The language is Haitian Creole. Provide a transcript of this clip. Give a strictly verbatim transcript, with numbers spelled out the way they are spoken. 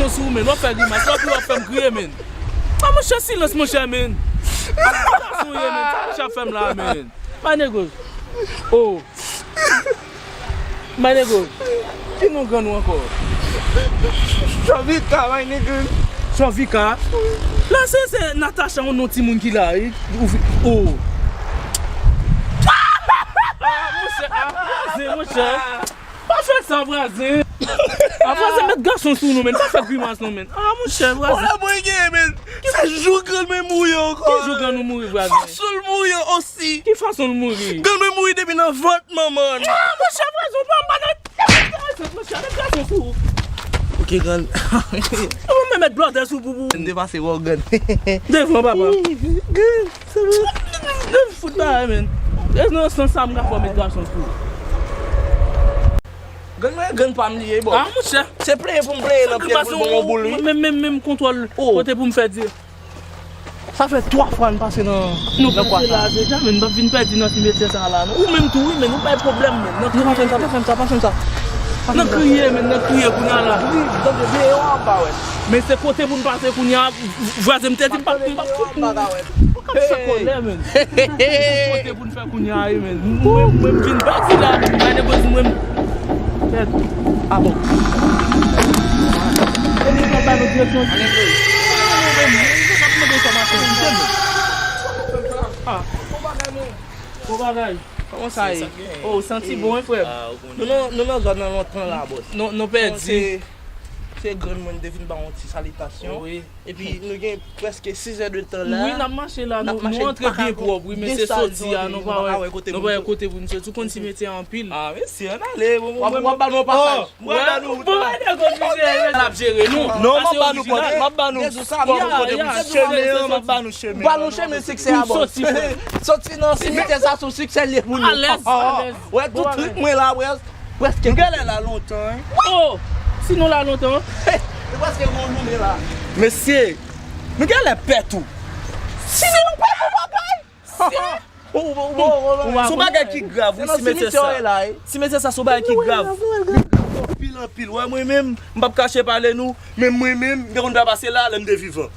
Sou men, w ap fè grimas, w ap, w ap fè m kriye, men. A, monchè, silans, monchè, men. Sa w ye, men? Sa monchè ap fè m la, men? My nigga. Oh. My nigga. Ki non grann ou ankò? Jovika, my nigga. Jovika? La, se, se Natacha, yon non timoun ki la. Ou fi-, oh. Ah, monchè, ah, monchè, monchè. Pa fè sa, vwazen. A, vwazen, met gason sou nou, men. Pa fè grimas, non, men. A, monchè, vwazen. Wala, mwen gen, men. Sa jou grann mwen mouri ankò. Ki jou grann ou mouri, vwazen? Fason l mouri an osi. Ki fason l mouri? Grann mwen mouri depi nan vant manman l. A, monchè, vwazen, ou pa, m pa nan. Monchè, met gason sou ou. Ok, grann. Ou men met blòdè sou boubou. M te pase wè w, grann. Devan, papa. Grann. Fout bagay, men. E nan sans sa m ka fè w met gason sou ou. Grann mwen, grann pa m li ye, bò. A, monchè. Se pleye pou m pleye nan pye pou l ban m yon boul, wi. Menm, menm, menm kontwòl kote pou m fè di. Sa fè twa fwa n pase nan, nan kwa sa. Nou pase la deja, men n p ap vin pèdi nan simetyè sa la, non. Ou menm tou, wi, men nou bay pwoblèm, men. Nan kriye, men, nan kriye kounye a la. Wi, tande, veye w anba, wè. Men se kote pou n pase kounye a, vwazen m te di m p ap, m p ap fout nou. Ou k ap fè kòlè, men. Kote pou n fè kounye a, wi, men. Mwen, mwen, m vin pèdi la, men. Gade, boz mwen. Tèt. A bon. E nou pral ba nou direksyon. Ale, boz. Mwen, mwen, mwen, mwen, mwen, mwen, mwen, mwen, mwen. Ah. Bon bagay. Kòman sa ye? Oh, ou santi bon, wi, frè m. Nou nan, nou nan zòn nan lontan la, bòs. Nou, nou pèdi. Se, se grann mwen te vin ba yon ti salitasyon. Wi. Epi nou gen prèske sis è de tan la. Wi, n ap mache la, nou, nou antre byen pwòp, wi, men se soti a, nou pa wè, nou pa wè kote pou nou soti. Ou konn simetyè anpil. Ah, mesye, ann ale, bon, bon, w ap ba nou yon pasaj. M pral ba nou wout la. L ap jere nou. Non, m ap ba nou kòd, m ap ba nou kòd kote pou chemen an, m ap ba nou chemen. Ba nou chemen siksè a, bòs. Soti nan simetyè sa, se yon siksè l ye pou nou. Alèz, alèz. Wè, tout trik mwen la, wè. Prèske. Nou genlè la lontan, wi. Oh! Si nou la lontan. Hey, nou prèske gon jounen la. Mesye, nou genlè pè tou. Si nou pè pou bagay. Si. Se yon bagay ki grav, wi, simetyè sa. Simetyè sa, se yon bagay ki grav. Anpil, anpil. Wè, mwen menm, m p ap kache pale nou, men mwen menm, m te konn pase la, lè m te vivan.